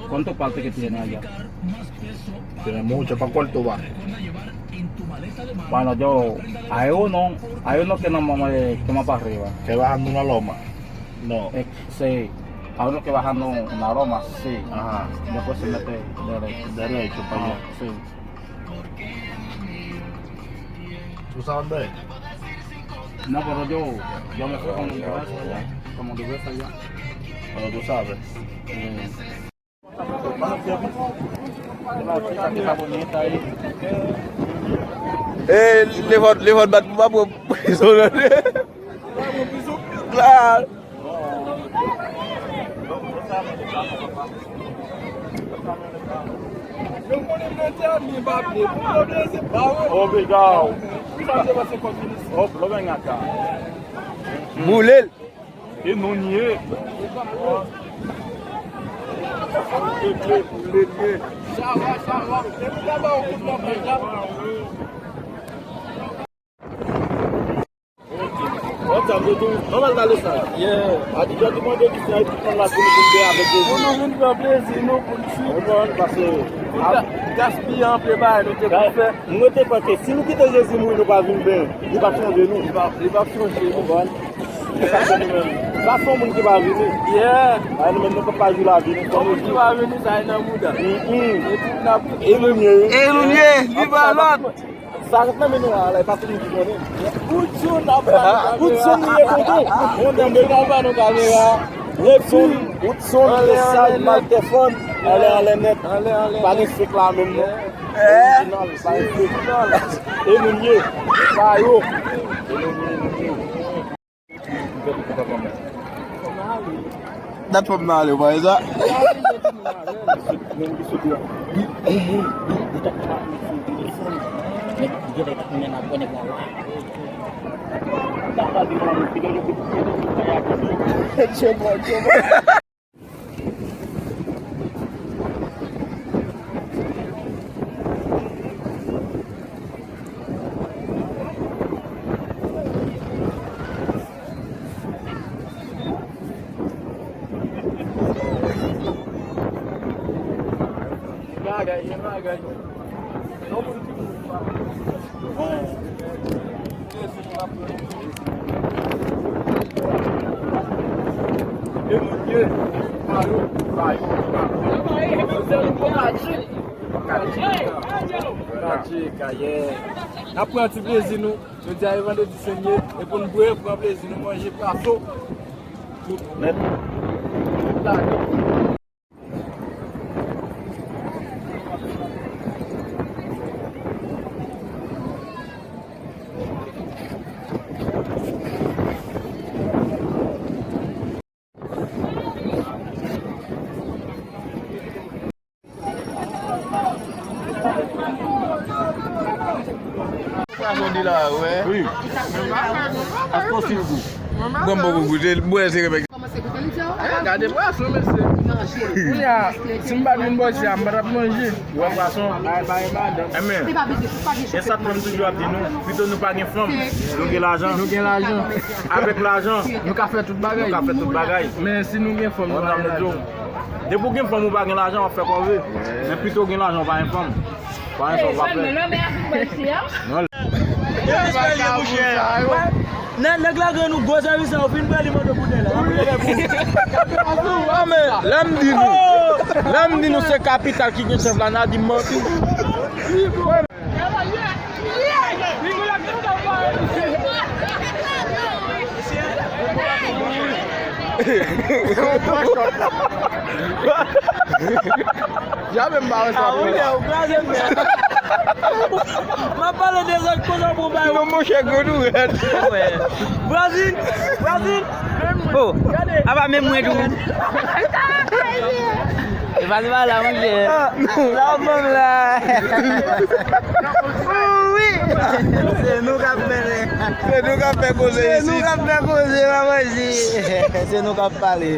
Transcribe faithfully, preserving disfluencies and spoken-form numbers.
¿Cuánto parte que tiene allá? Tiene mucho, ¿pa' cuánto va? Bueno, yo, hay uno, hay uno que no me, que me para arriba. Que bajando una loma. No. Eh, sí, hay uno que bajando una loma, sí. Ajá. Después se mete derecho. Derecho para allá. Ah, sí. ¿Tú sabes dónde es? No, pero yo, yo me fui como de vez allá, como de vez allá. Pero tú sabes. Eh. Eh, levant, levant bat pou pa pran prizon. Klè. Obrigado. Boule l. E nou nye. Gaspiye anpil bagay nou te pou fè. Mwen te panse, si nou kite Jezi mouri, nou pa vin ben, li p ap chanje nou. Li p ap, li p ap chanje nou. Sa se nou menm. Sa se yon moun ki pa vini. Yeah. Ay, nou menm, nou pa jou la vini. Yon moun ki pa vini, sa e nan bouda. Mm-mm. E tout n ap. E nou nye. E nou nye. Viva lòt. Sa k ap nan men nou la, la, e pa tout moun ki konnen. Woodson ap pale. Woodson li ye tonton. Bon, tanbe k ap ba nou kamera. Woodson, Woodson, Lesage, Maltefòn. Anlè, anlè nèt. Pa gen fake la menm non. Orijinal, pa gen fake. E nou ye. Pa yo. Dat fanm nan ale, w pa wè sa? Bagay, bagay. N ap pran ti plezi nou. Jodi a e vandredi senye, e pou n bwè, pran plezi nou, manje, plato. Tout nèt. Tout ladan. Pwason di la, wè. Wi. As posib gou. Bon, bon, bon, goute, bwè, se remèk. Gade pwason, mesye. Kounye a, si m pa t vin bò isit a, m pa t ap manje. Wè pwason. Enben, e sa k fè m toujou ap di nou, pito nou pa gen fanm, nou gen lajan. Nou gen lajan. Avèk lajan, nou ka fè tout bagay. Nou ka fè tout bagay. Men si nou gen fanm, nou pa gen lajan. Depi w gen fanm ou pa gen lajan, w ap fè kòve. Men pito w gen lajan, w pa gen fanm. Pa gen sa w pa fè. Non. Nèg, nèg la gen nou gwo zèvis sa, ou fin pran li mande pou nèg la. Lè m di nou, lè m di nou se kapital ki gen chèf la, n a di m manti. Jamè m pa wè sa. Ah, wi, ou kraze m. M ap pale de zòt kote pou bay. Non, monchè, grenn ou rèd. Brazil, Brazil. Oh, apa menm mwen tou. E pa, se pa la, monchè. La fanm la. Wi. Se nou k ap mennen. Se nou k ap fè koze isit. Se nou k ap fè koze, pa manje. Se nou k ap pale.